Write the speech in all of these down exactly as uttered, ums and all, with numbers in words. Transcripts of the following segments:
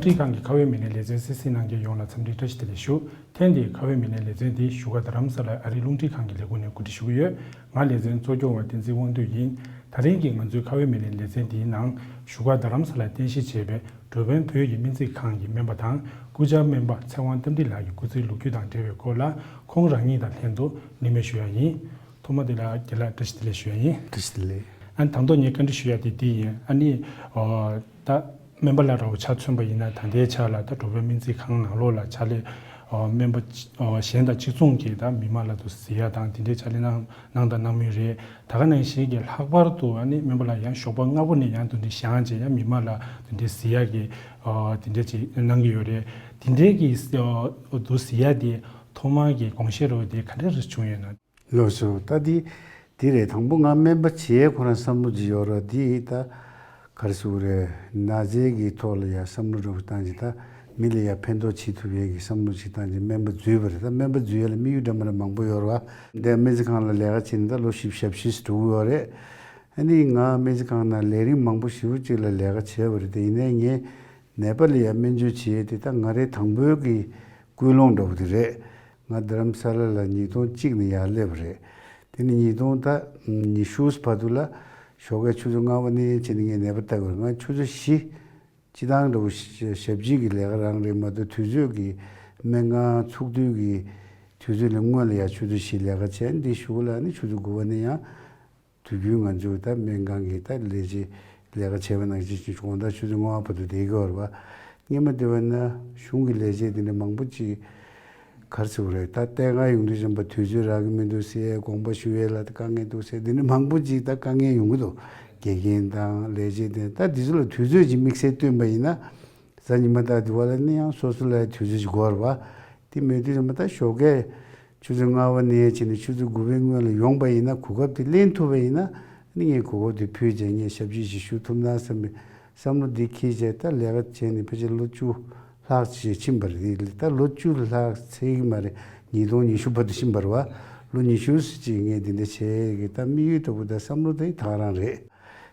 རླུང་འཕྲིན་ཁང་གི་ཁ་བའི་མི་སྣའི་ལེ་ཚན་གསན་གཟིགས་གནང་མཁན་ཡོངས་ལ་འཚམས་འདྲི་བཀྲ་ཤིས་བདེ་ལེགས་ཞུ། ཐེངས་འདིའི་ཁ་བའི་མི་སྣའི་ལེ་ཚན་འདི་བཞུགས་སྒར་རྡ་རམ་ས་ལའི་ཨ་རིའི་རླུང་འཕྲིན་ཁང་གི་ལས་ཁུངས་ནས་གོ་སྒྲིག་ཞུ་གི་ཡོད། ང་ལེ་ཚན་གཙོ་སྐྱོང་བ་བསྟན་འཛིན་དབང་འདུས་ཡིན། ད་རིང་གི་ང་ཚོའི་ཁ་བའི་མི་སྣའི་ལེ་ཚན་འདིའི་ནང་བཞུགས་སྒར་རྡ་རམ་ས་ལར་རྟེན་གཞི་བྱས་པའི་འགྲོ་ཕན་བོད་ཀྱི་སྨན་རྩིས་ཁང་གི་སྨན་པ་དང་སྐུ་བཅར་སྨན་པ་ཚེ་དབང་རྟ་མགྲིན་ལགས་ཀྱི་སྐུ་ཚེའི་ལོ་རྒྱུས་དང་འབྲེལ་བའི་སྐོར་ལ་ཁོང་རང་ཉིད་དང་ལྷན་དུ་གླེང་མོལ་ཞུ་ཡ་ཡིན། ཐོག་མ་དེ་ལ་རྒན་ལགས་བཀྲ་ཤིས་བདེ་ལེགས་ཞུ་ཡ་ཡིན། བཀྲ་ཤིས་བདེ་ལེགས། ཨ་ནི་དང་ཐོག་ངས་བཀའ་འདྲི་ཞུ་ཡ་དེ་འདི་ཡིན། ཨ་ནི་ཨོ་ད་སྨན་པ་ལ་རོགས་ཆ་མཚོན་པ་ཡིན་ན་ད་ལྟའི་ཆ་ལ་ད་འགྲོ་ཕན་སྨན་རྩིས་ཁང་ནང་ལོགས་ལ་ཕྱག་ལས་ཨོ་སྨན་པ་ཨོ་གཞན་དང་གཅིག་མཚུངས་ཀྱིས་ད་མི་མང་ལ་དུ་གཟིགས་ཡ་དང་དེ་འདྲའི་ཕྱག་ལས་གནང་གནང་དང་གནང་མུས་རེད། ད་ག་ནང་བཞིན་གྱི་ལྷག་པར་དུ་ཨ་ནི་སྨན་པ་ལ་ཡང་ཞོགས་པ་སྔ་པོ་ནས་ཡང་དུ་འདི་བཞེངས་བྱས་ཡང་མི་མང་ལ་དུ་འདི་གཟིགས་ཡ་གི་ཨོ་དེ་འདྲ་ཅིག་གནང་གི་ཡོད་རེད། དེ་འདྲའི་གི་ཨོ་དུ་གཟིགས་ཡ་དེ་ཐོག་མར་གི་དགོངས་བཞེས་རོགས་དེ་ག་འདྲ་རེ་བྱུང་ཡོད་ན། ལགས་སོ། ད་འདི་འདི་རེད། དང་པོ་ང་སྨན་པ་བྱེད་ཡས་ཁོ་རང་བསམ་བློ་ཅིག་ཡོད་ར། འདི་ད་ག་རེ་ཟེར་དགོས་རེད། ན་ཚའི་གི་ཐོག་ལ་ཡ་བསམ་བློ་འདྲ་བོ་བཏང་ཅིག་ད་མི་ལ་ཡ་ཕན་ཐོགས་བྱེད་ཐུབ་ཡས་ཀྱི་བསམ་བློ་ཅིག་བཏང་ཅིག་སྨན་པ་འཛུལ་བ་རེད། ད་སྨན་པ་འཛུལ་ཡས་ལ་དམིགས་ཡུལ་འདྲ་མི་འདྲ་མང་པོ་ཡོད་ར་བ། འདི་སྨན་རྩིས་ཁང་ལ་ལས་ཀ་བྱེད་ནས་ད་ལོ་བཞི་བཅུ་ཞེ་བཞི་ཙམ་འགྲོ་གི་ཡོད་རེད། ཨ་ནི་ང་སྨན་རྩིས་ཁང་ནང་ལས་རིམ་མང་པོ་ཞེ་པོ་ཅིག་ལ་ལས་ཀ་བྱས་པ་རེད། དེ་ཡིན་ནའི་ངས་ནད་པ་ལ་ཡ་སྨན་བཅོས་བྱེད་ཡས་དེ་ད་ང་རའི་དང་པོའི་གི་ཀུན་སློང་འདྲ་བོ་དེ་རེད། ང་རྡ་རམ་ས་ལ་ལ་ཉིས་སྟོང་གཅིག་ནས་ཡར་སླེབས་པ་རེད། དེ་ནི་ཉིས་སྟོང་ད་ཉི་ཤུ་བར་དུ་ལ་ཞོགས་ཀའི་ཆུ་ཚོད་ལྔ་པ་ནས་བྱས་ནས་ངས་ནད་པ་ལྟ་དགོས་རེད། ང་ཆུ་ཚོད་བཞི་སྤྱི་བཏང་འདྲ་བོ་ཞབས་ཕྱི་གི་ལས་ཀ་རང་རེད་མ་གཏོགས་དུས་ཚོད་ཀྱི་སྨན་ཁང་ཚུགས་དུས་ཀྱི་དུས་ཚོད་ལས་སྔོན་ལ་ཡ་ཆུ་ཚོད་བཞི་ལས་ཀ་བྱས། འདི་གཞུག་ལ་ནི་ཆུ་ཚོད་དགུ་པ་ནས་ཡང་དུས་རྒྱུན་ང་ཚོའི་ད་སྨན་ཁང་གི་ད་ལས་བྱེད་ལས་ཀ་བྱས་པ་ནང་བཞིན་དགོང་དག་ཆུ་ཚོད་ལྔ་པ་བར་དུ་བསྡད་ཀྱི་ཡོད་རེད་པ། སྔོན་མ་དེ་བས་ན་གཞུང་གི་ལས་བྱེད་དེ་འདྲ་མང་པོ་ཅིག་ག་རེ་ཟེར་དགོས་རེད། ད་ལྟས་ངན་ཡོང་དུས་ཙམ་པ་དུས་ཚོད་རག་གི་མི་འདུག་ཟེར། དགོངས་པ་ཞུ་ཡས་ལ་དཀའ་ངལ་འདུག་ཟེར། དེ་འདྲ་མང་པོ་ཅིག་ད་དཀའ་ངལ་ཡོང་གི་འདུག་དགེ་རྒན་དང་ལས་བྱེད་དེ་ད་དེ་ཚོ་ལ་དུས་ཚོད་ཅིག་དམིགས་བསལ་བཏོན་པ་ཡིན་ན། གཟའ་ཉི་མ་དང་དེ་བ་ལ་ནི་ཡང་སོ་སོ་ལ་དུས་ཚོད་ཅིག་དགོས་རེད་པ། དེ་མེད་དུས་ཙམ་པ་ད་ཞོགས་ཀས་ཆུ་ཚོད་ལྔ་པ་ནས་བྱས་ནས་ཆུ་ཚོད་དགུ་པའི་སྔོན་ལ་ཡོང་པ་ཡིན་ན། གོ་སྐབས་དེ་ལེན་ཐུབ་པ་ཡིན་ན། ནི་ངས་གོ་སྐབས་དེ་ཕུལ་བྱས་ངས་ཞབས་ཕྱི་ཞིག་ཞུ་ཐུབ་ན་བསམ་པའི་བསམ་བློ་འདི་འཁྱེར་བྱས་ད་ལས་ཀ་བྱས་ནས་ཕལ་ཆེར་ལོ་བཅུ་ལྷག་ཅིག་ཕྱིན་པ་རེད། ད་ལོ་བཅུ་ལྷག་ཚར་གི་མ་རེད། ཉིས་སྟོང་ཉི་ཤུ་བར་དུ་ཕྱིན་པ་རེད་པ། ལོ་ཉི་ཤུ་ཙམ་ཅིག་ངས་འདི་འདྲ་བྱས་གི་ད་དམིགས་ཡུལ་ལྟ་བུ་ད་བསམ་བློ་དེ་ད་ག་རང་རེད།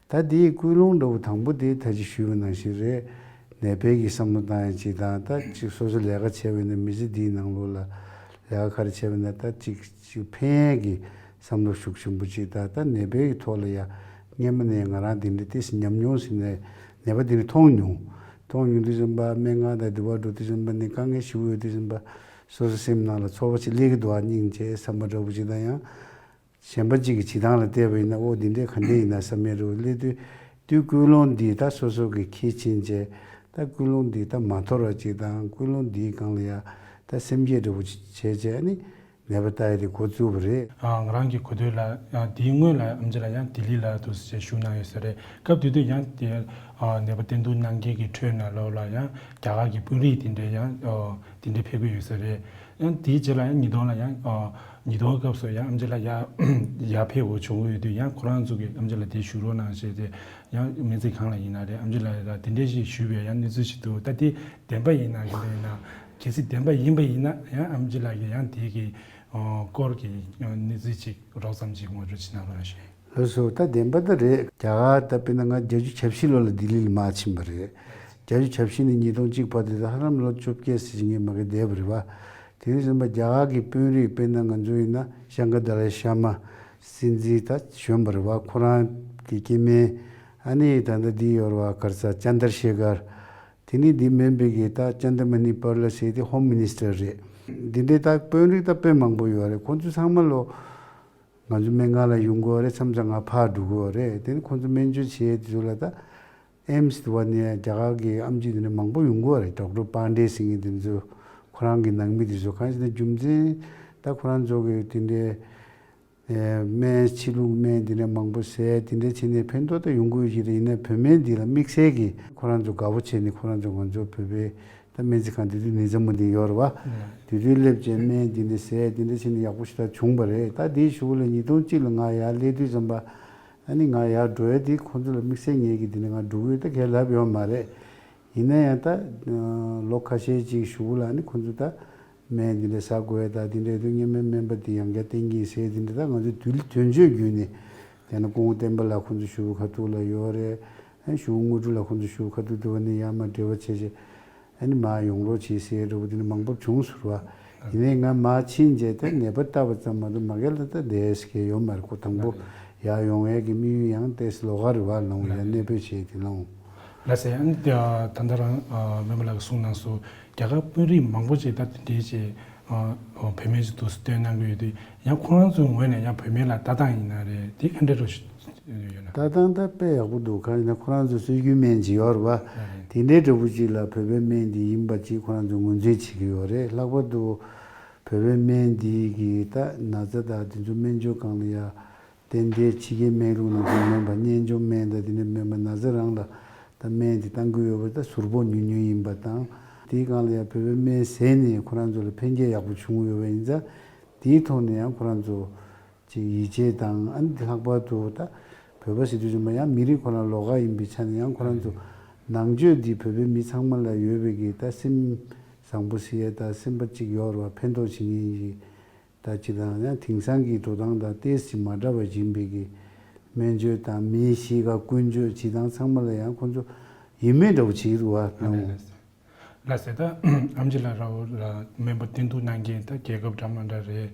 ད་དེའི་ཀུན་སློང་འདྲ་བོ་དང་པོ་དེ་ད་ཅི་ཞུས་པ་ནང་བཞིན་རེད། ནད་པའི་གི་བསམ་བློ་བཏང་ཡ་ཅིག་དང་། ད་ཅིག་སོ་སོ་ལས་ཀ་བྱས་པ་ཡིན་ན་མི་ཚེ་འདིའི་ནང་ལོགས་ལ་ལས་ཀ་ག་རེ་བྱས་པ་ཡིན་ན་ད་ཅིག་ཅིག་ཕན་ཡས་ཀྱི་བསམ་བློ་ཤུགས་ཆེན་པོ་ཅིག་དང་། ད་ནད་པའི་གི་ཐོག་ལ་ཡ་སྔོན་མ་ནས་ང་རང་དེ་འདྲ་ཏོག་ཙམ་ཉམས་མྱོང་ཟེར་ནས་ནད་པ་དེ་འདྲ་མཐོང་མྱོང་། མཐོང་མྱོང་དུས་ཙམ་པ་སྨན་ཁང་དང་དེ་བར་འགྲོ་དུས་ཙམ་པ་ནས་དཀའ་ངལ་ཞེ་པོ་ཡོད་དུས་ཙམ་པ་སོ་སོ་སེམས་ནང་ལ་ཚོར་བ་ཅིག་སླེབས་ཀྱི་འདུག་ཨ་སྙིང་རྗེ་བསམ་པ་འདྲ་བོ་ཅིག་དང་ཡང་། གཞན་པ་གཅིག་གི་བྱེད་སྟངས་ལ་བལྟས་པ་ཡིན་ན། ཨོ་འདི་འདྲས་ག་འདྲས་ཡིན་ན་བསམ་ཡས་རེད་པ། སླེབས་དུས་དུས་ཀུན་སློང་འདི་ད་སོ་སོ་གི་ཁྱི་ཕྱིན་བྱས། ད་ཀུན་སློང་འདི་ད་མ་འཐོར་བ་ཅིག་དང་། ཀུན་སློང་འདིའི་སྒང་ལ་ཡ་ད་སེམས་བསྐྱེད་འདྲ་བོ་ཅིག་བྱས་བྱས་ནི་ནད་པ་ལྟ་ཡས་དེ་འགོ་བཙུགས་པ་རེད། ཨ་ང་རང་གི་གོ་ཐོས་ལ་ཡང་དེའི་སྔོན་ལ་ཨེམ་ཆི་ལགས་ཡང་ལྡི་ལི་ལ་དུ་ཞིག་བཞུགས་གནང་ཡོད་ས་རེད། སྐབས་དེ་དུས་ཡང་དེ་ཨ་ནད་པ་བསྟེན་གཏུག་གནང་མཁན་གྱི་ཁྲོད་ནང་ལོགས་ལ་ཡང་རྒྱ་གར་གྱི་དཔོན་རིགས་དེ་འདྲས་ཡང་ཨ་དེ་འདྲས་ཕེབས་ཀྱི་ཡོད་ས་རེད། ཡང་དེའི་རྗེས་ལ་ཡང་ཉིས་སྟོང་ལ་ཡང་ཨ་ཉིས་སྟོང་སྐབས་སུ་ཡང་ཨེམ་ཆི་ལགས་ཡར་ཡར་ཕེབས་དགོས་བྱུང་གི་ཡོད་དུས། ཡང་ཁོ་རང་ཚོ་གིས་ཨེམ་ཆི་ལགས་དེ་བཞུགས་རོགས་གནང་ཞེས་དེ་ཡང་སྨན་རྩིས་ཁང་ལ་ཡིན་ན་རེད། ཨེམ་ཆི་ལགས་ལ་དེ་འདྲས་ཞིག་ཞུས་པའི་ཡང་གནས་ཚུལ་ཞིག་འདུག་ད་དེ་བདེན་པ་ཡིན་ན་ག་འདྲ་ཡིན་ན། གལ་སྲིད་བདེན་པ་ཡིན་པ་ཡིན་ན་ཡང་ཨེམ་ཆི་ལགས་ཀྱིས་ཡང་དེ་གི་ཨ་སྐོར་གྱི་ཨ་གནས་ཚུལ་ཅིག་རོབ་ཙམ་ཅིག་ངོ་སྤྲོད་ཅིག་གནང་རོགས་ཞུ། ལགས་སོ། ད་བདེན་པ་ད་རེད། རྒྱ་གར་ད་དཔེར་ན་ང་བརྒྱད་ཅུ་གྱ་བཞི་ལོ་ལ་ལྡི་ལི་ལ་མར་ཕྱིན་པ་རེད། བརྒྱད་ཅུ་གྱ་བཞི་ནས་ཉིས་སྟོང་གཅིག་བར་དུ་ད་ཧ་ལམ་ལོ་བཅོ་བརྒྱད་ཙམ་ཅིག་ངས་མ་གི་བསྡད་པ་རེད་པ། དེ་དུས་ཙམ་པ་རྒྱ་གར་གྱི་དཔོན་རིགས་དཔེར་ན་ང་ཚོ་ཡིན་ན་ཤང་ཀར་དཱ་ལའི་ཤར་མ་སྲིད་འཛིན་ད་གཞོན་པ་རེད་པ། ཁོ་རང་གི་སྐྱེ་དམན། ཨ་ནི་ད་ལྟ་འདི་ཡོད་རེད་པ། ག་རེ་ཟེར། ཅན་དར་ཤེ་ཁར། དེ་ནས་འདི་མིན་པའི་གི་ད་ཅན་དར་མ་ནི་པར་ལ་ཟེར་དེ་ཧོམ་མི་ནི་སི་ཊར་རེད། འདི་འདྲའི་ད་དཔོན་རིགས་ད་དཔེ་མང་པོ་ཡོད་རེད། ཁོང་ཚོ་ཚང་མ་ལོ་ང་ཚོ་སྨན་ཁང་ལ་ཡོང་གི་ཡོད་རེད། མཚམས་མཚམས་ང་ཕར་འགྲོ་གི་ཡོད་རེད། དེ་ནི་ཁོང་ཚོ་སྨན་བཅོས་བྱེད་དུས་ལ་ད་ཨེམ་སི་དུ་བ་ནས་རྒྱ་གར་གྱི་ཨེམ་ཆི་དེ་འདྲ་མང་པོ་ཡོང་གི་ཡོད་རེད། ཌོག་ཊར་པཱན་ཌེ་ཟེར་མཁན་དེ་ཚོ། ཁོ་རང་གི་ནང་མི་དེ་ཚོ། གང་ཞེ་ན་རྒྱུ་མཚན་ད་ཁོ་རང་ཚོ་གི་དེ་འདྲའི་ཨེ་སྨན། ཕྱི་ལུགས་སྨན་དེ་འདྲ་མང་པོ་ཟས། དེ་འདྲ་བྱས་ནས་ཕན་ཐོགས་ད་ཡོང་གི་ཡོད་ཀྱི་རེད། ཡིན་ན་བོད་སྨན་འདི་ལ་དམིགས་བསལ་གྱིས་ཁོ་རང་ཚོ་དགའ་པོ་བྱས་ནས་ཁོ་རང་ཚོ་ང་ཚོ་བོད་པའི་ད་སྨན་རྩིས་ཁང་དེ་དུས་ནེ་ཙ་མོ་དེ་ཡོད་རེད་པ། དེ་དུས་སླེབས་བྱས་སྨན་དེ་འདྲ་ཟས་དེ་འདྲ་བྱས་ནས་ཡག་པོ་ཞེ་དྲག་བྱུང་བ་རེད། ད་དེའི་གཞུག་ལ་ཉིས་སྟོང་གཅིག་ལ་ང་ཡར་སླེབས་དུས་ཙམ་པ། ཨ་ནི་ང་ཡར་འགྲོ་ཡ་དེ་ཁོང་ཚོ་ལ་དམིགས་བསལ་ངེད་ཀྱིས་དེ་ནས་ང་འགྲོ་གི་ཡོད་ད་གས་ལབ་ཡོད་མ་རེད། ཡིན་ན་ཡང་ད་ལོ་ཁ་ཤས་ཅིག་གཞུག་ལ་ནི་ཁོང་ཚོ་ད་སྨན་འདི་འདྲ་ཟ་དགོས་ཡ་ད་འདི་འདྲ་དུས་སྔོན་མའི་སྨན་པ་དེ་ཡང་བསྐྱར་བསྟེན་གྱི་ཡིན་ཟེར། དེ་འདྲ་ད་ང་ཚོ་དུས་དོན་གཅོད་བརྒྱུད་ནས་དེ་ན་སྐུ་ངོ་བསྟན་པ་ལགས་ཁོང་ཚོ་ཞུ་བ་ཁ་ཐུག་ལ་ཡོད་རེད། ཨ་ཞུ་བ་དངོས་གྲུབ་ལགས་ཁོང་ཚོ་ཞུ་བ་ཁ་ཐུག་དུ་བ་ནས་ཡར་མར་འབྲེལ་བ་བྱས་བྱས། ཨ་ནི་མར་ཡོང་རོགས་བྱེད་ཟེར་འདྲ་པོ་དེ་འདྲ་མང་པོ་བྱུང་ཟེར་བ། ཡིན་ནའི་ང་མར་ཕྱིན་རྗེས་ད་ནད་པ་ལྟ་བ་ཙམ་མ་གཏོགས་མ་གི་ལ་ད་བསྡད་ཟེར་མཁན་ཡོད་མ་རེད། ཁོ་དང་པོ་ཡར་ཡོང་ཡས་ཀྱི་དམིགས་ཡུལ་ཡང་ཏོག་ཙམ་ལོགས་ཀ་རེད་བ། ལོང་ཡར་གནས་སྤོས་བྱས་དེ་ལོང་། ལགས་སེ། ཨ་ནི་ད་ད་ལྟ་རང་ཨ་སྨན་པ་ལགས་ཀྱིས་གསུངས་གནང་སོང་། རྒྱ་གར་དཔོན་རིགས་མང་པོ་ཅིག་ད་དེ་འདྲའི་ཅིག་ཨ་བོད་སྨན་ཅིག་འདུག་སེ་བཏོན་གནང་གི་ཡོད་དུས། ཡང་ཁོ་རང་ཚོའི་ངོས་ནས་ཡང་བོད་སྨན་ལ་ལྟ་སྟངས་ཡིན་ན་རེད། དེ་ག་འདྲ་རུ་ཡོད་ན། ལྟ་སྟངས་ད་དཔེ་ཡག་པོ་འདུག་གང་ཡིན་ན་ཁོ་རང་ཚོ་སྲོལ་རྒྱུན་སྨན་ཅིག་ཡོད་རེད་བ། དེ་འདྲའི་འདྲ་པོ་ཅིག་ལ་བོད་པའི་སྨན་འདི་ཡིན་པ་ཅིག་ཁོ་རང་ཚོ་ངོས་འཛིན་བྱེད་ཀྱི་ཡོད་རེད། ལྷག་པར་དུ་བོད་པའི་སྨན་འདི་གི་ད་ན་ཚ་དང་དེ་ཚོ་སྨན་བཅོས་སྒང་ལ་ཡ། ཏན་ཏན་ཕྱི་རྒྱལ་སྨན་ལུགས་ནང་བཞིན་མིན་པ། གཉན་འཇོམས་སྨན་དང་དེ་འདྲ་མིན་པ། ན་ཚ་རང་ལ་ད་སྨན་དེ་བཏང་གི་ཡོད་པ་ད་ཟུར་ཕོག་ཉུང་ཉུང་ཡིན་པ་དང་། དེའི་སྒང་ལ་ཡང་བོད་པའི་སྨན་ཟས་ནས་ཁོ་རང་ཚོ་ལ་ཕན་ཁེ་ཡག་པོ་བྱུང་ཡོད་པ་ཡིན་ཙང་། དེའི་ཐོག་ནས་ཡང་ཁོ་རང་ཚོ་ཅིག་ཡིད་ཆེས་དང་། ཨ་ནི་ལྷག་པར་དུ་ད་བོད་པ་ཟེར་དུས་ཙམ་པ་ཡང་མི་རིགས་ཁོ་རང་ལོགས་ཀ་ཡིན་པའི་ཆ་ནས་ཡང་ཁོ་རང་ཚོ་ནང་ཆོས་འདི་བོད་པའི་མི་ཚང་མ་ལ་ཡོད་པའི་གི་ད་སེམས་བཟང་པོ་ཟེར་ཡས་ད་སེམས་པ་ཅིག་ཡོད་རེད་བ། ཕན་ཐོགས་བྱེད་མཁན་གྱི། ད་སྤྱིར་བཏང་ཡང་དེང་སང་གི་འགྲོ་སྟངས་དང་ཏོག་ཙམ་མ་འདྲ་བ་ཡིན་པའི་གི་སྨན་བཅོས་དང་མིའི་གཤིས་ཀ་ཀུན་སྤྱོད་བྱེད་སྟངས་ཚང་མ་ལ་ཡང་ཁོང་ཚོ་ཡིད་སྨོན་འདྲ་བོ་བྱེད་ཀྱི་འདུག་བ། ཨ་ནི་ལགས་སེ། ལགས་སེ། ད་ཨེམ་ཆི་ལགས་ར་བོ་ལ་སྨན་པ་བསྟེན་གཏུག་གནང་མཁན་ད་རྒྱལ་ཁབ་འདྲ་མ་འདྲ་རེད།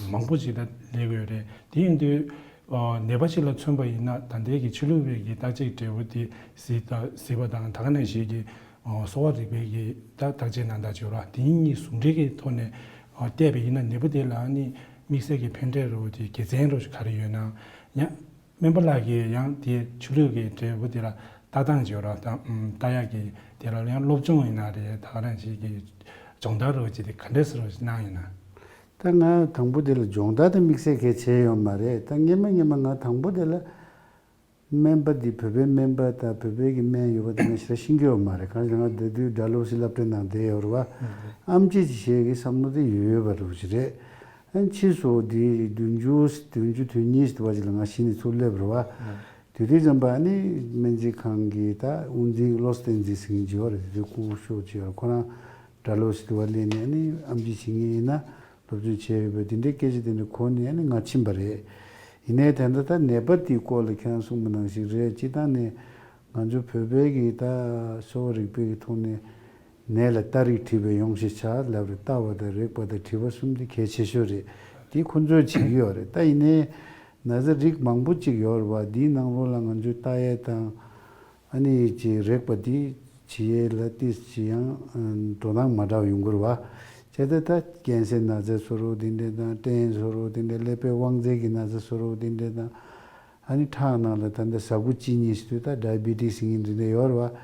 མང་པོ་ཞིག་ད་སླེབས་ཡོད་རེད། དེ་ཡིན་དུས་ཨ་ནད་པ་ཞིག་ལ་མཚོན་པ་ཡིན་ན་ད་ལྟའི་གི་ཕྱི་ལུགས་པའི་གི་བརྟག་དཔྱད་འབྲས་བུ་དེ་གཟིགས་ད་གཟིགས་པ་དང་། ད་ག་ནང་བཞིན་གྱི་ཨ་གསོ་བ་རིག་པའི་གི་ད་བརྟག་དཔྱད་གནང་སྟངས་ཅིག་ཡོད་ར། དེ་གཉིས་ཟུང་འབྲེལ་གྱི་ཐོག་ནས་ཨ་བལྟས་པ་ཡིན་ན་ནད་པ་དེ་ལ་ཨ་ནི་དམིགས་བསལ་གྱི་ཕན་འབྲས་རོ་དེ་དགེ་མཚན་རོ་ག་རེ་ཡོད་ན། ཡང་སྨན་པ་ལགས་ཀྱིས་ཡང་དེ་ཆུ་ལུད་ཀྱི་འབྲས་བུ་དེ་ལ་ལྟ་སྟངས་ཅིག་ཡོད་ར། ད་ལྟ་ཡག་གི་དེ་ལ་ཡང་སློབ་སྦྱོང་ཡིན་ན་རེད། ད་ག་རང་ཞིག་གི་སྦྱོང་བརྡར་རོ་ཅིག་དེ་ག་འདྲས་སེ་རོ་གནང་ཡིན་ན། ད་ང་དང་པོ་དེ་ལ་སྦྱོང་བརྡར་དེ་དམིགས་བསལ་གལ་ཆེ་ཡོད་མ་རེད། ད་སྔན་མ་སྔན་མ་ང་དང་པོ་དེ་ལ། སྨན་པ་འདི་བོད་པའི་སྨན་པ་དང་བོད་པའི་གི་སྨན་ཡོད་པ་དེ་ང་ཞེ་དྲག་ཤེས་ཀྱི་ཡོད་མ་རེད། གང་ཞིག་ང་དེ་དུས་སྒྲ་སློབ་སི་སློབ་གྲྭའི་ནང་བསྡད་ཡོད་རེད་བ། ཨེམ་ཆི་ཅིག་བྱེད་ཀྱི་བསམ་བློ་དེ་ཡོད་ཡོད་པ་རུ་ཅིག་རེད། ཨ་ཕྱིས་སུ་དེ་བདུན་ཅུ་བདུན་ཅུ་དོན་གཉིས་ཟེར་བ་ཅིག་ལ་ང་གཞི་ནས་ཚུར་སླེབས་རེད་བ། དེ་དུས་ཙམ་པ་ཨ་ནི་སྨན་རྩིས་ཁང་གི་ད་དབུ་འཛིན་བློ་བསྟན་འཛིན་ཟེར་མཁན་ཅིག་ཡོད་རེད། དེ་དུས་སྐུ་ཞབས་ཅིག་ཡོད་རེད། ཁོ་རང་སྒྲ་སློབ་སི་དུ་བ་སླེབས་ནས་ཨ་ནི་ཨེམ་ཆི་བྱེད་མཁན་ཡིན་ན། སློབ་སྦྱོང་བྱས་ཡོད་པས་དེ་འདྲའི་སྐད་ཆ་དེ་འདྲ་གོ་ནས་ཨ་ནི་ང་ཕྱིན་པ་རེད། ཡིན་ནའི་ད་ལྟ་ད་ནད་པ་དེའི་སྐོར་ལ་ཁྱེད་རང་གསུངས་པ་ནང་བཞིན་རེད། སྤྱིར་བཏང་ནས་ང་ཚོ་བོད་པའི་གི་ད་གསོ་བ་རིག་པའི་གི་ཐོག་ནས་ནད་ལ་ལྟ་རིགས་བྲིས་པའི་ཡོང་ཞེས་བྱ་ལབ་རེད། ལྟ་བ་དང་རེག་པ་དང་དྲི་བ་གསུམ་དེ་གལ་ཆེ་ཤོས་རེད། དེ་ཁོ་ཚོས་བྱེད་ཀྱི་ཡོད་རེད། ད་ཡིན་ནའི་ན་ཚ་རིགས་མང་པོ་གཅིག་ཡོད་རེད་བ། དེའི་ནང་ལོགས་ལ་ང་ཚོས་ལྟ་ཡས་དང་། ཨ་ནི་ཅིག་རེག་པ་འདི་བྱེད་ཡས་ལ་ཏིས་ཅི་ཡང་འགྲོ་སྟངས་མ་འདྲ་བ་ཡོང་གི་རེད་བ། བྱས་ཙང་ད་ཀན་སར་ན་ཚ་བཟོ་འདྲ་འདི་འདྲ་དང་སྐྲན་བཟོ་འདྲ་འདི་འདྲ་ཀླད་པའི་དབང་རྩའི་གི་ན་ཚ་བཟོ་འདྲ་འདི་འདྲ་དང་། ཨ་ནི་ཁྲག་ནང་ལ་ད་ལྟ་ཟ་ཁུ་གཅིན་སྙི་ཟེར་དུས་ད་ཌའི་བི་ཊི་སི་ཟེར་མཁན་འདི་འདྲ་ཡོད་རེད་བ།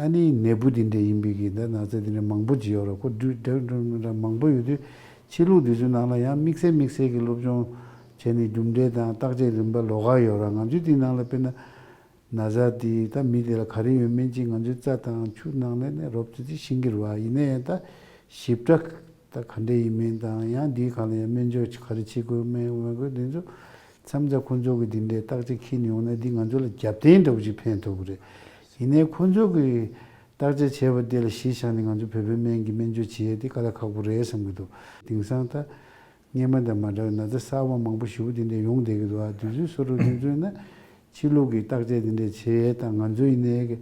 ཨ་ནི་ནད་འབུ་འདི་འདྲ་ཡིན་པའི་གི་ད་ན་ཚ་འདི་འདྲ་མང་པོ་ཅིག་ཡོད་རེད། ཁོ་འདྲ་འདྲ་མང་པོ་ཡོད་དུས་ཕྱི་ལུགས་འདི་ཚོའི་ནང་ལ་ཡང་དམིགས་བསལ་དམིགས་བསལ་གྱི་སློབ་སྦྱོང་བྱས་ནས་རྒྱུ་འབྲས་དང་བརྟག་དཔྱད་རིམ་པ་ལོགས་ཀ་ཡོད་རེད། ང་ཚོའི་འདིའི་ནང་ལ་དཔེར་ན། ན་ཚ་དེ་ད་མི་དེ་ལ་ག་རེ་ཡོད་མིན་ཅིག་ང་ཚོའི་རྩ་དང་ཆུ་ནང་ལ་ནས་རོབ་ཙམ་ཅིག་ཤེས་ཀྱི་རེད་བ། ཡིན་ན་ཡང་ད་ཞིབ་ཕྲ་ད་ག་འདྲ་ཡིན་མིན་དང་། ཡང་འདིའི་སྒང་ལ་ཡང་སྨན་བཅོས་ཅིག་ག་རེ་བྱེད་དགོས་མེད་མ་དགོས་འདི་ཚོ་མཚམས་མཚམས་ཁོང་ཚོ་གི་འདི་འདྲའི་བརྟག་དཔྱད་འཁྱེར་ནས་ཡོང་ན་འདི་ང་ཚོ་ལ་རྒྱབ་རྟེན་འདྲ་བོ་ཅིག་ཕན་ཐོགས་ཀྱི་རེད། ཡིན་ནའི་ཁོང་ཚོ་གི་བརྟག་དཔྱད་བྱས་པ་དེ་ལ་གཞི་བཞག་ནས་ང་ཚོ་བོད་པའི་སྨན་གྱི་སྨན་བཅོས་བྱེད་ཡས་དེ་དཀའ་ལས་ཁག་པོ་རེད་བསམ་གྱི་འདུག། དེང་སང་ད། སྔན་མ་དང་མ་འདྲ་བའི་ན་ཚ་གསར་པ་མང་པོ་ཞེ་པོ་དེ་འདྲ་ཡོང་བསྡད་ཀྱི་འདུག་ཨ། དུས་ཚོད་བཟོ་འདྲ་དེ་ཚོ་ཡིན་ན་ཕྱི་ལུགས་ཀྱི་བརྟག་དཔྱད་དེ་འདྲ་བྱས་དང་། ང་ཚོ་ཡིན་ནའི་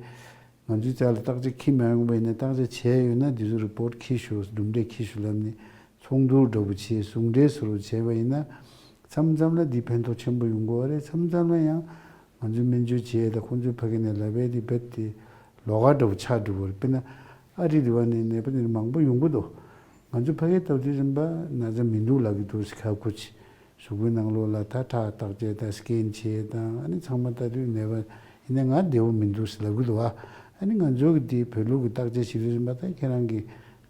ང་ཚོའི་རྩ་ལ་བརྟག་དཔྱད་འཁྱེར་མ་ཡོང་པ་ཡིན་ན། བརྟག་དཔྱད་བྱས་ཡོད་ན་དེ་ཚོ་རི་པོ་ཊི་འཁྱེར་ཤོག། གྲུབ་འབྲས་འཁྱེར་ཤོག་ལབ་ནས་ཚོགས་འདུ་འདྲ་པོ་བྱས། ཟུང་འབྲེལ་བཟོ་འདྲ་བྱས་པ་ཡིན་ན། མཚམས་མཚམས་ལ་འདི་ཕན་ཐོགས་ཆེན་པོ་ཡོང་གི་ཡོད་རེད། མཚམས་མཚམས་ལ་ཡང་ང་ཚོའི་སྨན་བཅོས་བྱས་དང་ཁོང་ཚོའི་ཕ་གི་ནས་ལབ་པའི་དེ་རྦད་དེ་ལོགས་ཀ་འདྲ་པོ་ཆགས་འགྲོ་གི་རེད། དཔེར་ན་ཨ་རི་དེ་བ་ནས་ནད་པ་དེ་འདྲ་མང་པོ་ཡོང་གི་འདུག། ང་ཚོ་ཕ་གིར་ལྟ་དུས་རིམ་པ་ན་ཚ་མི་འདུག་ལབ་ཀྱི་འདུག་ཟེར་ཁ་ཁུ་ཆེ། གཟུགས་པོའི་ནང་ལོགས་ལ་ད་ཁྲག་བརྟག་དཔྱད་དང་སི་ཀེན་བྱེད་དང་། ཨ་ནི་ཚང་མ་ལྟ་དུས་ནད་པ་ཡིན་ན་ང་བདེ་པོ་མི་འདུག་ཟེར་ལབ་ཀྱི་འདུག་བ། ཨ་ནི་ང་ཚོ་གི་དེ་བོད་ལུགས་ཀྱི་བརྟག་དཔྱད་བྱེད་དུས་རིམ་པ་ད་ཁྱེད་རང་གི་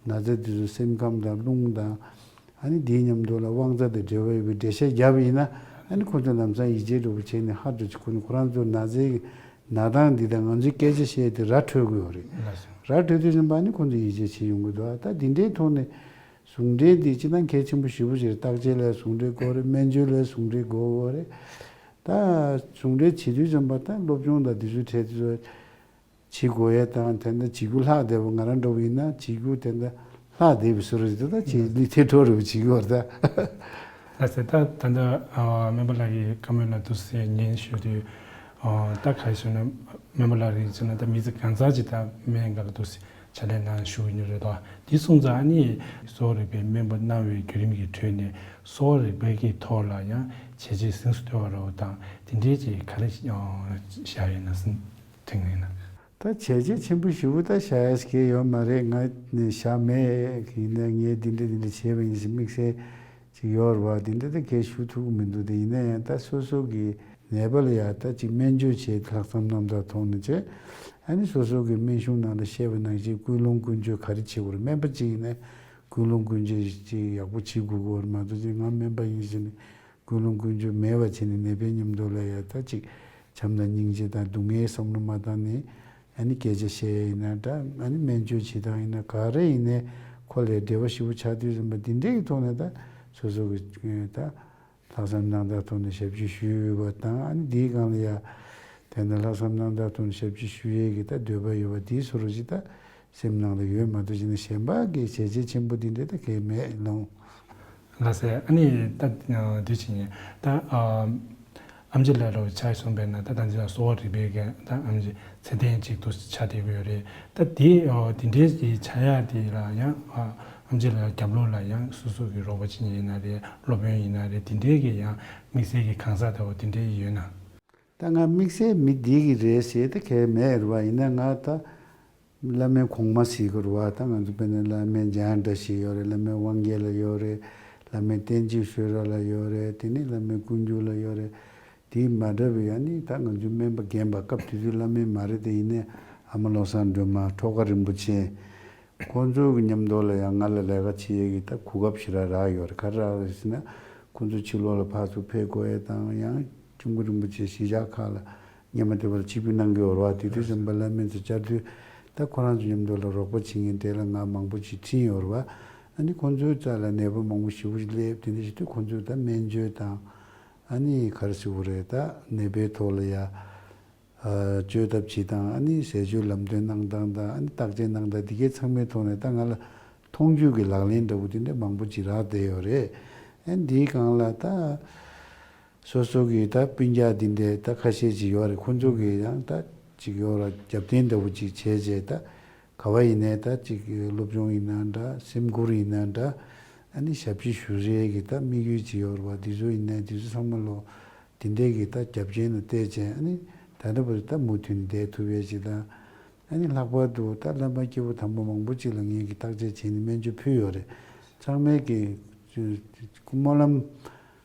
ན་ཚ་དེ་ཚོ་སེམས་ཁམས་དང་རླུང་དང་། ཨ་ནི་དེའི་མཉམ་དུ་ལ་དབང་རྩ་དང་འབྲེལ་བ་ཡོད་པའི་འགྲེལ་བཤད་བརྒྱབ་པ་ཡིན་ན། ཨ་ནི་ཁོ་ཚོ་ལམ་སང་ཡིད་ཆེས་འདྲ་པོ་བྱས་ནས་ཧ་ཅང་ཅིག་ཁོ་ནི་ཁོ་རང་ཚོ་ན་ཚའི་ན་སྟངས་འདི་དང་ང་ཚོའི་སྐད་ཆ་བཤད་དེ་ར་འཕྲོད་ཀྱི་ཡོད་རེད། ར་འཕྲོད་དུས་རིམ་པ་ཨ་ནི་ཁོ་ཚོ་ཡིད་ཆེས་བྱེད་ཡོང་གི་འདུག། ད་འདི་འདྲའི་ཐོག་ནས་ཟུང་འབྲེལ་འདི་སྤྱིར་བཏང་གལ་ཆེན་པོ་ཞེ་པོ་ཅིག་རེད། བརྟག་དཔྱད་ལ་ཟུང་འབྲེལ་དགོས་རེད། སྨན་བཅོས་ལ་ཟུང་འབྲེལ་དགོས་རེད། ད་ཟུང་འབྲེལ་བྱེད་དུས་རིམ་པ་ད་སློབ་སྦྱོང་དང་འདི་ཚོའི་གྲས་དེ་ཚོ་བྱེད་དགོས་ཡས་དང་། དེ་འདྲ་བྱེད་རྒྱུ་ལྷག་བསྡད་པ་ང་རང་འདྲ་པོ་ཡིན་ན་བྱེད་རྒྱུ་དེ་འདྲ་ལྷག་བསྡད་པའི་བཟོ་འདྲ་ཞིག་འདུག། ད་ཅིག་ལུས་ཐེ་འཕྲོ་རེ་བྱེད་ཀྱི་ཡོད་རེད་ད། ལགས་སེ། ད་ད་ལྟ་ཨ་སྨན་པ་ལགས་ཀྱི་བཀའ་མོལ་ལ་འདུག་སེ་ཉན་ཞུ་དུས། ཨ་ད་ག་རེ་ཞུ་ན། སྨན་པ་ལགས་རེད་ཟེར་ན་ད་མི་ཚེ་གང་ཚར་ཅིག་ད་སྨན་སྒང་ལ་འདུག་སེ་ ཕྱག་ལས་གནང་ཞུ་ཡིན་རེད་དོ། འདི་སོང་ཙང་ཨ་ནི་གསོ་བ་རིག་པའི་སྨན་པ་གནང་བའི་བརྒྱུད་རིམ་གྱི་ཁྲོད་ནས་གསོ་བ་རིག་པའི་གི་ཐོག་ལ་ཡང་བྱས་རྗེས་གཟེངས་སུ་ཐོན་པ་རེད་དང་དེ་འདྲའི་ཅིག་ག་རེ་བཞག་ཡོད་ན་དྲན་གྱི་ཡིན་ན། ད་བྱས་རྗེས་ཆེན་པོ་ཞེ་པོ་ད་བཞག་ཡས་ཀྱི་ཡོད་མ་རེད། ང་ནི་བཞག་མེད་ཡིན་ན་ངས་འདི་འདྲ་འདི་འདྲ་བྱས་པ་ཡིན་ཟེར་དམིགས་བསལ་ཅིག་ཡོད་རེད་བ། འདི་འདྲ་ད་གས་ཞུ་ཐུབ་ཀྱི་མི་འདུག་དེ་ཡིན་ན་ཡང་ད་སོ་སོ་གི་ནད་པ་ལ་ཡང་ད་ཅིག་སྨན་བཅོས་བྱེད་ལྷག་བསམ་རྣམ་དག་ཐོག་ནས་བྱས། ཨ་ནི་སོ་སོ་གི་སྨན་གཞུང་ནང་ལ་བཤད་པ་ནང་བཞིན་ཀུན་སློང་ཀུན་སྤྱོད་ག་རེ་བྱེད་དགོས་རེད། སྨན་པ་ཅིག་ཡིན་ན་ཀུན་སློང་ཀུན་སྤྱོད་ཅིག་ཡག་པོ་བྱེད་དགོས་ཀྱི་ཡོད་རེད་མ་གཏོགས་ཅིག་ང་སྨན་པ་ཡིན་ཟེར་ནས་ཀུན་སློང་ཀུན་སྤྱོད་མེད་པ་བྱས་ནས་ནད་པའི་མཉམ་དུ་ལ་ཡང་ད་ཅིག་བྱམས་དང་སྙིང་རྗེ་དང་སྡུག་བསྔལ་བསམ་བློ་མ་བཏང་ནས། ཨ་ནི་སྐད་ཆ་བཤད་ཡ་ཡིན་ན་འདྲ། ཨ་ནི་སྨན་བཅོས་བྱེད་སྟངས་ཡིན་ན་ག་རེ་ཡིན་ནའི་ཁོ་ལ་འབྲེལ་བ་ཞེ་པོ་ཆགས་དུས་ཙམ་པ་འདི་འདྲའི་གི་ཐོག་ནས་ད་སོ་སོ་གི་ད་ལྷག་བསམ་རྣམ་དག་ཐོག་ནས་ཞབས་ཕྱི་ཞུས་ཡོད་པ་དང་། ཨ་ནི་འདིའི་སྒང་ལ་ཡ་དེ་འདྲ་ལྷག་བསམ་རྣམ་དག་ཐོག་ནས་ཞབས་ཕྱི་ཞུ་ཡས་ཀྱི་ད་འདོད་པ་ཡོད་པ་དེའི་སོ་རུ་ཅིག་ད་སེམས་ནང་ལ་ཡོད་མ་གཏོགས་ཅིག་ནི་གཞན་པ་གི་བྱས་རྗེས་ཆེན་པོ་འདི་འདྲ་ད་གས་མེད་ལོང་། ལགས་སེ། ཨ་ནི་ད་དུས་ཕྱིན་ད་ཨ་ཨེམ་ཆི་ལགས་རོགས་ཆགས་སོང་པས་ན། ད་ད་ཅི་ལ་གསོ་བ་རིག་པའི་གི་ད་ཨེམ་ཆི་ཚད་ལྡན་ཅིག་ཏུ་ཆགས་བསྡད་ཀྱི་ཡོད་རེད། ད་དེ་ཨ་དེ་འདྲའི་གི་ཆགས་ཡ་དེ་ལ་ཡང་ཨ་ཨེམ་ཆི་ལགས་རྒྱབ་ལོགས་ལ་ཡང་སོ་སོ་གི་རོགས་པ་བྱེད་མཁན་ཡིན་ན་རེད། སློབ་དཔོན་ཡིན་ན་རེད། དེ་འདྲའི་གི་ཡང་དམིགས་བསལ་གྱི་གང་ཟག་ལྟ་བུ་དེ་འདྲའི་ཡོད་ན། ད་ང་དམིགས་བསལ་མི་འདི་གི་རེད་ཟེར་ད་གས་མེད་རེད་བ། ཡིན་ན་ང་ད་བླ་མའི་གོང་མ་ཟེར་གི་རེད་བ། ད་ང་ཚོ་དཔེར་ན་བླ་མའི་འཇམ་དབྱངས་བཀྲ་ཤིས་ཡོད་རེད། བླ་མའི་དབང་རྒྱལ་ལགས་ཡོད་རེད། བླ་མའི་བསྟན་འཛིན་བཟོད་རབ་ལགས་ཡོད་རེད། དེ་ནས་བླ་མའི་ཀུན་འགྱུར་ལགས་ཡོད་རེད། དེ་མ་འདྲ་བའི་ཨ་ནི་ད་ང་ཚོའི་སྨན་པ་རྒན་པ་སྐབས་དེ་དུས་བླ་མའི་མ་རེད་དེ། ཡིན་ནའི་ཨ་མ་བློ་བཟང་སྒྲོལ་མ། ཁྲོ་དགའ་རིན་པོ་ཆེ། ཁོང་ཚོའི་གི་མཉམ་དུ་ལ་ཡང་ང་ལ་ལས་ཀ་བྱེད་ཡས་ཀྱི་ད་གོ་སྐབས་ཞེ་དྲག་རག་ཡོད་རེད། ག་རེ་རག་རེད་ཟེར་ན། ཁོང་ཚོ་ཕྱི་ལོགས་ལ་ཕར་ཚུར་ཕེབས་དགོས་ཡས་དང་། ཡང་སྐྱབས་མགོན་རིན་པོ་ཆེ་གཞིས་ཆགས་ཁག་ལ་སྔོན་མ་དེ་བར་ཆིབས་བསྒྱུར་གནང་གི་ཡོད་རེད་བ། དེ་དུས་ཙམ་པ་བླ་མའི་ཚོ་བཅར་དུས་ད་ཁོ་རང་ཚོ་མཉམ་དུ་ལ་རོགས་པ་བྱེད་མཁན་དེ་ལ་ང་མང་པོ་ཅིག་ཁྲིད་ཡོད་རེད་བ། ཨ་ནི་ཁོང་ཚོའི་རྩ་ལ་ནད་པ་མང་པོ་ཞེ་པོ་ཅིག་སླེབས། དེ་འདྲ་བྱེད་དུས་ཁོང་ཚོས་ད་སྨན་བཅོས་དང་། ཨ་ནི་ག་རེ་ཟེར་དགོས་རེད། ད་ནད་པའི་ཐོག་ལ་ཡ། ཨ་བཅོས་ཐབས་བྱེད་སྟངས། ཨ་ནི་ཟས་སྤྱོད་ལམ་སྟོན་གནང་སྟངས་དང་། ཨ་ནི་བརྟག་དཔྱད་གནང་སྟངས། འདི་གའི་ཚང་མའི་ཐོག་ནས་ད་ང་ལ་མཐོང་བརྒྱུད་ཀྱི་ལག་ལེན་འདྲ་བོ་དེ་འདྲ་མང་པོ་ཅིག་རག་བསྡད་ཡོད་རེད། ཨ་འདིའི་སྒང་ལ་ད་སོ་སོ་གི་ད་སྤུན་ཀྱག་འདི་འདྲའི་ད་ཁ་ཤས་ཅིག་ཡོད་རེད། ཁོང་ཚོ་གིས་ཡང་ད་ཅིག་ཡོད་ར་རྒྱབ་རྟེན་འདྲ་བོ་ཅིག་བྱས་རྗེས་ད། ག་བ་ཡིན་ནའི་ད་ཅིག་སློབ་སྦྱོང་ཡིན་ན་འདྲ། སེམས་ཁུར་ཡིན་ན་འདྲ། ཨ་ནི་ཞབས་ཕྱི་ཞུ་རེས་ཀྱི་ད་དམིགས་ཡུལ་ཅིག་ཡོད་རེད་བ། འདི་ཚོ་ཡིན་ནའི་འདི་ཚོ་ཚང་མ་ལོ་འདི་འདྲའི་གི་ད་རྒྱབ་རྐྱེན་ལ་བལྟས་བྱས། ཨ་ནི་ད་ལྟ་བར་ད་མུ་མཐུད་ནས་བསྡད་ཐུབ་ཡས་ཅིག་དང་། ཨ་ནི་ལྷག་པར་དུ་ད་བླ་མ་སྐྱེས་བུ་དམ་པ་མང་པོ་ཅིག་ལ་ངེད་ཀྱིས་བརྟག་དཔྱད་བྱས་ནས་སྨན་བཅོས་ཕུལ་ཡོད་རེད། ཚང་མས་ཀྱི་སྨོན་ལམ།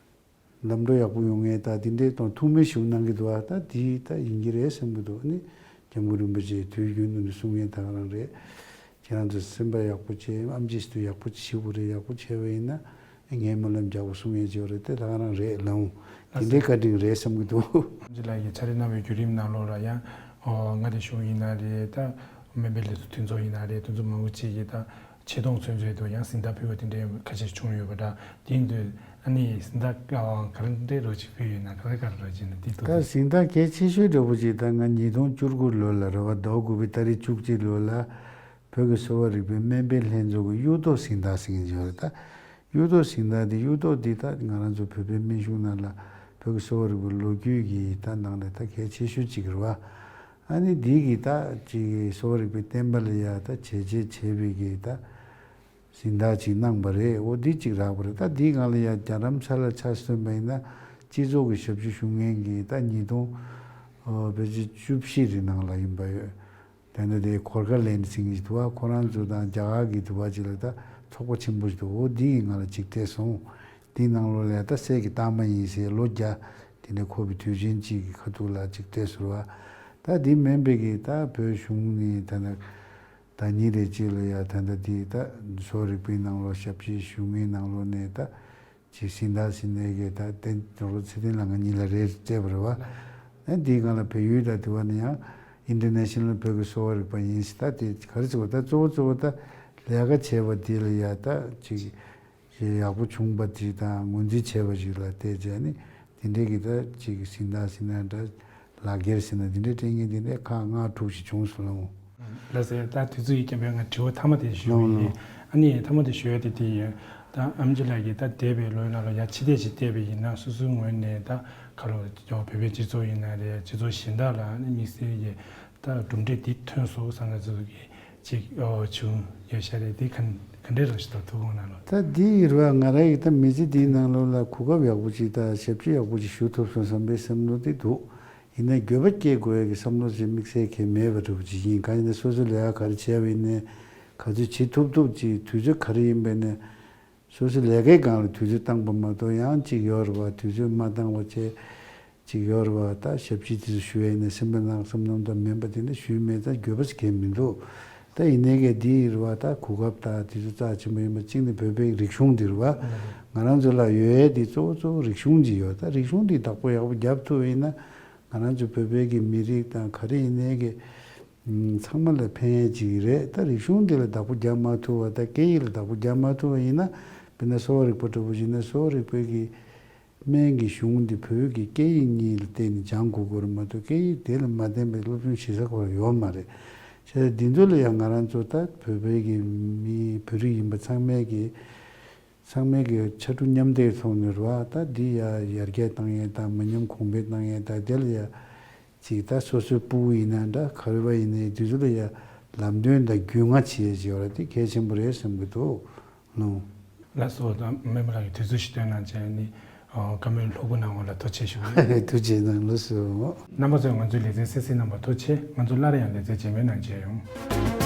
ལམ་འགྲོ་ཡག་པོ་ཡོང་ངེས་ད་འདི་འདྲའི་དང་ཐུགས་སྨོན་ཞིག་གནང་གི་འདུག་ཨ་ད་འདི་ད་ཡིན་གྱི་རེད་བསམ་གྱི་འདུག་ཨ་ནི་སྐྱབས་མགོན་རིན་པོ་ཆེས་དུས་རྒྱུན་དུ་ནས་གསུང་མཁན་ད་ག་རང་རེད། ཁྱེད་རང་ཚོ་སེམས་པ་ཡག་པོ་བྱེད། ཨེམ་ཆི་ཞིག་ཏུ་ཡག་པོ་བྱེད་དགོས་རེད། ཡག་པོ་བྱས་པ་ཡིན་ན་ངའི་སྨོན་ལམ་རྒྱག་དགོས་གསུང་མཁན་ཅིག་ཡོད་རེད། དེ་ད་ག་རང་རེད་ལགས། འོང་། དེ་འདྲའི་བཀའ་དྲིན་རེད་བསམ་གྱི་འདུག་ཨེམ་ཆི་ལགས་ཀྱིས་ཕྱག་ལས་གནང་བའི་བརྒྱུད་རིམ་ནང་ལོགས་ལ་ཡང་། ཨོ། མངའ་སྡེ་གཞུང་ཡིན་ན་རེད། ད་སྨན་པའི་ལས་ཚོགས་མཐུན་ཚོགས་ཡིན་ན་རེད། དེ་ཚོ་མང་པོ་ཅིག་གིས་ད་ཆེ་མཐོང་ཚུན་ཚོད་དུ་ཡང་གཟེངས་རྟགས་ཕུལ་བ་དེ་འདྲའི་ཁ་ཤས་བྱུང་ཡོད་པ་འདྲ། དེ་ཡིན་དུས་ཨ་ནི་གཟེངས་རྟགས་ག་རེ་འདྲའི་རོགས་ཅིག་ཕུལ་ཡོད་ན། ག་རེ་ག་རེ་རོགས་ཅིག་ན་དེ་ཐུགས་ད་རྗེ་གཟེངས་རྟགས་གལ་ཆེ་ཤོས་འདྲ་པོ་ཅིག་ད་ང་ཉིས་སྟོང་བཅུ་དགུ་ལོ་ལ་རེད་བ། ཟླ་བ་དགུ་པའི་ཏ་རིག་བཅུ་གཅིག་ལོ་ལ་བོད་ཀྱི་གསོ་བ་རིག་པའི་སྨན་པའི་ལྷན་ཚོགས་ཀྱི་གཡུ་ཐོག་གཟེངས་རྟགས་ཟེར་མཁན་ཅིག་ཡོད་རེད། ད་གཡུ་ཐོག་གཟེངས་རྟགས་འདི། གཡུ་ཐོག་འདི་ད་ང་རང་ཚོ་བོད་པའི་སྨན་གཞུང་ནང་ལ་བོད་ཀྱི་གསོ་བ་རིག་པའི་ལོ་རྒྱུས་ཀྱི་ད་ནང་ནས་ད་གལ་ཆེ་ཤོས་གཅིག་རེད་བ། ཨ་ནི་འདི་གི་ད་ཅིག་གསོ་བ་རིག་པའི་བསྟན་པ་ལ་ཡ་ད་བྱས་རྗེས་བྱས་པའི་གི་ད་གཟེངས་རྟགས་ཅིག་གནང་པ་རེད། འོ་འདི་གཅིག་རག་པ་རེད། ད་འདིའི་སྒང་ལ་ཡ་རྒྱ་རམ་ས་ལ་ཆ་མཚོན་པ་ཡིན་ན་སྤྱི་ཚོགས་ཀྱི་ཞབས་ཞུ་ཞུ་མཁན་གྱི་ད་ཉིས་སྟོང་ཕལ་ཆེར་བཅུ་བཞི་རེ་ནང་ལ་ཡིན་པ་ཡོད། དེ་ནས་དེ་གོར་ཁ་ལེན་ཟེར་གྱི་འདུག་བ། ཁོ་རང་ཚོ་དང་རྒྱ་གར་གྱི་འདུག་བ་ཅིག་ལ་ད་ཚོགས་པ་ཆེན་པོ་ཞིག་འདུག་འོ་འདི་ཡི་ནང་ལ་ཅིག་བལྟས་སོང་། འདིའི་ནང་ལོགས་ལ་ད་སྲས་ཀྱི་རྟགས་མ་ཡིན་ཟེར་ལོ་བརྒྱ་དེ་འདྲ་འཁོར་བའི་དུས་ཆེན་གཅིག་གི་ཁ་ཐུག་ལ་ཅིག་བལྟས་སོང་བ། ད་འདི་མིན་པའི་གི་ད་བོད་གཞུང་ནས་ད་ད་ད་ཉིན་རེ་གཅིག་ལ་ཡ་ད་ད་འདི་ད་གསོ་རིག་པའི་ནང་ལོགས་ཞབས་ཕྱི་ཞུ་མཁན་ནང་ལོགས་ནས་ད། ཅིག་གཟེངས་རྟགས་ཟེར་ནས་གི་ད་བསྟན་རོགས་ཚེ་བརྟན་ལགས་ང་གཉིས་ལ་རེ་སྤྲད་པ་རེད་བ། ཨ་འདིའི་སྒང་ལ་བལ་ཡུལ་དང་དེ་བ་ནི་ཡང་ཨིན་ཊར་ནེ་ཤ་ནལ་བོད་ཀྱི་གསོ་བ་རིག་པ་ཡིན་ཟེར། ད་དེ་ག་རེ་ཟེར་བ། ད་གཙོ་བོ་གཙོ་བོ་ད་ལས་ཀ་བྱས་པ་དེ་ལ་ཡ་ད་ཅིག་ཡག་པོ་བྱུང་པ་དེ་དང་ངོས་འཛིན་བྱས་པ་ཞིག་ལ་བལྟས་བྱས་ནི་དེ་འདྲའི་གི་ད་ཅིག་གཟེངས་རྟགས་ཟེར་ན་འདྲ། ལག་འཁྱེར་ཟེར་ན་འདི་འདྲའི་སྤྲད་མཁན་འདི་འདྲའི་ཁག་ལྔ་དྲུག་ཞིག་བྱུང་སོང་ལགས། ལགས་སེ། ད་དུས་ཚོད་ཀྱི་རྐྱེན་པས་ང་དྲི་བ་མཐའ་མ་དེ་ཞུ་ཡིན། ཨ་ནི་མཐའ་མ་དེ་ཞུ་ཡ་དེ་དེ་ཡིན། ད་ཨེམ་ཆི་ལགས་ཀྱིས་ད་འདས་པའི་ལོའི་ནང་ལ་ཡ་ཕྱི་བལྟས་ཤིག་བལྟས་པ་ཡིན་ན་སོ་སོའི་ངོས་ནས་ད་ག་ལོ་བོད་པའི་སྤྱི་ཚོགས་ཡིན་ན་རེད། སྤྱི་ཚོགས་གཞན་དག་ལ་ཨ་ནི་དམིགས་བསལ་གྱི་ད་གྲུབ་འབྲས་འདི་ཐོན་སོང་བསམ་ན་ཚོ་གི་ཅིག་ཨོ་བྱུང་ཡོད་ཤག་རེད། དེ་ག་ག་འདྲས་རང་ཞིག་ཐུགས་དགོངས་གནང་ལོ། ད་འདི་ཡིར་བ་ང་རང་གི་ད་མི་ཚེ་འདིའི་ནང་ལོགས་ལ་གོ་སྐབས་ཡག་པོ་ཅིག་དང་ཞབས་ཕྱི་ཡག་པོ་ཅིག་ཞུ་ཐུབ་སོང་བསམ་པའི་བསམ་བློ་དེ་འདུག་ཡིན་ནའི་འགྱོད་པ་སྐྱེ་དགོས་ཡ་གི་བསམ་བློ་ཅིག་དམིགས་བསལ་གང་མེད་པ་འདྲ་པོ་ཅིག་ཡིན། གང་ཡིན་ན་སོ་སོ་ལས་ཀ་ག་རེ་བྱས་པ་ཡིན་ནའི་ག་ཚོད་བྱེད་ཐུབ་ཐུབ་ཅིག་དུས་ཚོད་ག་རེ་ཡིན་པ་ཡིན་ནའི་སོ་སོའི་ལས་ཀའི་སྒང་ལ་དུས་ཚོད་བཏང་པ་མ་གཏོགས་ཡང་ཅིག་ཡོད་རེད་བ། དུས་ཚོད་མ་བཏང་བ་བྱས་ཅིག་ཡོད་རེད་བ། ད་ཞབས་ཕྱི་དེ་ཚོ་ཞུ་ཡས་ནས་སེམས་པ་ནང་བསམ་བློ་དང་མིན་པ་དེ་འདྲ་ཞུས་མེད། ད་འགྱོད་པ་ཞིག་གས་མི་འདུག་ད་ཡིན་ནའི་གལ་འདི་རེད་བ། ད་གོ་སྐབས་ད་དེ་ཚོ་རྩ་ཆེན་པོ་ཡིན་པ་གཅིག་ནི་བོད་པའི་རིག་གཞུང་འདི་རེད་བ། ང་རང་ཚོ་ལ་ཡོད་ཡས་འདི་གཙོ་བོ་གཙོ་བོ་རིག་གཞུང་ཅིག་ཡོད། ད་རིག་གཞུང་འདི་བདག་པོ་ཡག་པོ་རྒྱབ་ཐུབ་པ་ཡིན་ན་ང་རང་ཚོ་བོད་པའི་གི་མི་རིགས་དང་ག་རེ་ཡིན་ནའི་གི་ཚང་མ་ལ་ཕན་ཡས་ཅིག་རེད། ད་རིག་གཞུང་འདི་ལ་བདག་པོ་རྒྱབ་མ་ཐུབ་པ། ད་སྐད་ཡིག་ལ་བདག་པོ་རྒྱབ་མ་ཐུབ་པ་ཡིན་ན་དཔེར་ན་གསོ་བ་རིག་པ་འདྲ་པོ་ཡིན་ན་གསོ་བ་རིག་པའི་གི་སྨན་གྱི་གཞུང་འདི་བོད་ཀྱི་སྐད་ཡིག་གཉིས་ལ་བརྟེན་ནས་སྦྱང་དགོས་ཀྱི་རེད་མ་གཏོགས་སྐད་ཡིག་དེ་ལ་མ་བརྟེན་པའི་སློབ་སྦྱོང་བྱེད་ས་ཁོ་རང་ཡོད་མ་རེད། བྱས་ཙང་འདི་ཚོ་ལ་ཡང་ང་རང་ཚོ་ད་བོད་པའི་གི་མི་བོད་རིགས་ཡིན་པ་ཚང་མས་གི་ཚང་མས་གི་ཕྱར་གྲུ་མཉམ་འདེགས་ཐོག་ནས་རེད་བ། ད་འདི་ཡ་ཡར་རྒྱས་བཏང་ཡས་དང་མི་ཉམས་གོང་འཕེལ་བཏང་ཡས་དང་དེ་ལ་ཡ་ཅིག་ད་སོ་སོའི་སྤུ་གུ་ཡིན་ན་འདྲ་ག་རེ་བ་ཡིན་ནའི་དེ་ཚོ་ལ་ཡ་ལམ་སྟོན་དང་རྒྱུས་མངའ་བྱེད་ཡས་ཅིག་ཡོད་ར། དེ་གལ་ཆེན་པོ་རེད་བསམ་གི་འདུག་ལོ། ལགས་སོ། ད་སྨན་པ་ལགས་ཀྱིས་དུས་ཚོད་ཞིག་བཏོན་གནང་བྱས་ནི་བཀའ་མོལ་ལྷུག་པོ་གནང་བ་ལ་ཐུགས་རྗེ་ཆེ་ཞུ་གི་ཡིན། ཐུགས་རྗེ་གནང་། ལགས་སོ། རྣམ་པ་ཚོས་ང་ཚོའི་ལེ་ཚན་གསན་གཟིགས་གནང་བར་ཐུགས་རྗེ་ཆེ། ང་ཚོ་སླར་ཡང་ལེ་ཚན་རྗེས་མའི་ནང་མཇལ་ཡོང་།